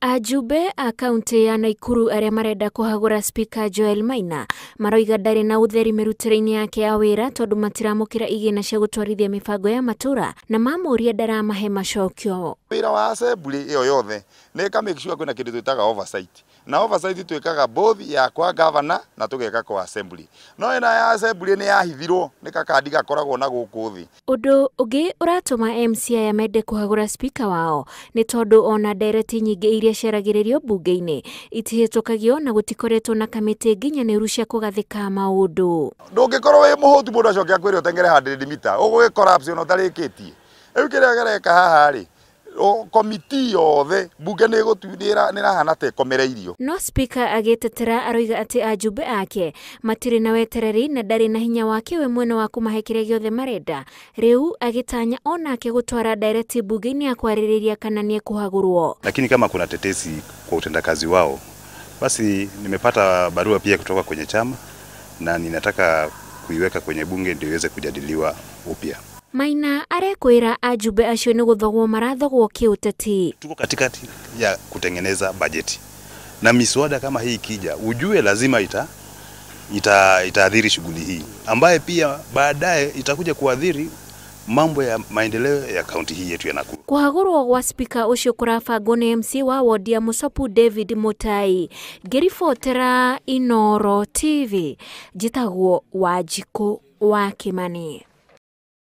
Ajumbe a kaunti ya Nakuru arĩa marenda kũhagũra Speaker Joel Maina maroiga ndarĩ na ũtheri mĩrutĩre-inĩ yake ya wĩra tondũ matiramũkĩra igĩna cia gũtwarithia mĩbango ya matũra na mamũria ndaramahe macokio. Wĩra wa assembly ĩyo yothe nĩ ĩka make sure kwĩna kĩndũ twĩtaga oversight, na oversight twĩkaga both ya kwa governor na tũgeka kwa assembly, no ĩno ya assembly nĩ yahithirwo nĩ kakandi gakoragwo na gũkũ thĩ. Ũndũ ũngĩ ũratũma MCA aya mende kũhagũra speaker wao nĩ tondũ ona ndereti nyingĩ iria ciaragĩrĩrio mbunge-inĩ itihĩtũkagio na gũtikoretwo na kamĩtĩ nginyanĩru cia kũgathĩka maũndũ. Ndũngĩkorwo wĩ mũhũtu mũndũ acoke akwĩre ũteng'ere 100 mita ũgũgĩ collapse ona ũtarĩkĩtie. Rĩu kĩrĩa kĩreka haha rĩ, komiti yothe mbunge nĩ ĩrahana ta ĩkomereirio. No speaker agĩtetera aroiga atĩ ajumbe ake matirĩ na wetereri na ndarĩ na hinya wake we mwene wa kũmahe kĩrĩa gĩothe marenda. Rĩu agĩtanya onake gũtwara ndereti mbunge-inĩ ya kwarĩrĩria kana nĩekũhagũrwo. Lakini kama kuna tetesi kwa utendakazi wao, basi nimepata barua pia kutoka kwenye chama na ninataka kuiweka kwenye bunge ndio iweze kujadiliwa upya. Maina arekwĩra ajumbe acio nĩ gũthogwo marathogwo kĩũteti. Tuko katikati ya kutengeneza bajeti na miswada kama hii ikija, ujue lazima itaathiri shughuli hii ambaye pia baadaye itakuja kuathiri mambo ya maendeleo ya kaunti hii yetu ya Nakuru. Kũhagũrwo gwa speaker ũcio kũrabangwo nĩ MC wa wodi ya Musopu David Mutai. Ngĩribotera Inooro TV, njĩtagwo Wanjikũ wa Kimani.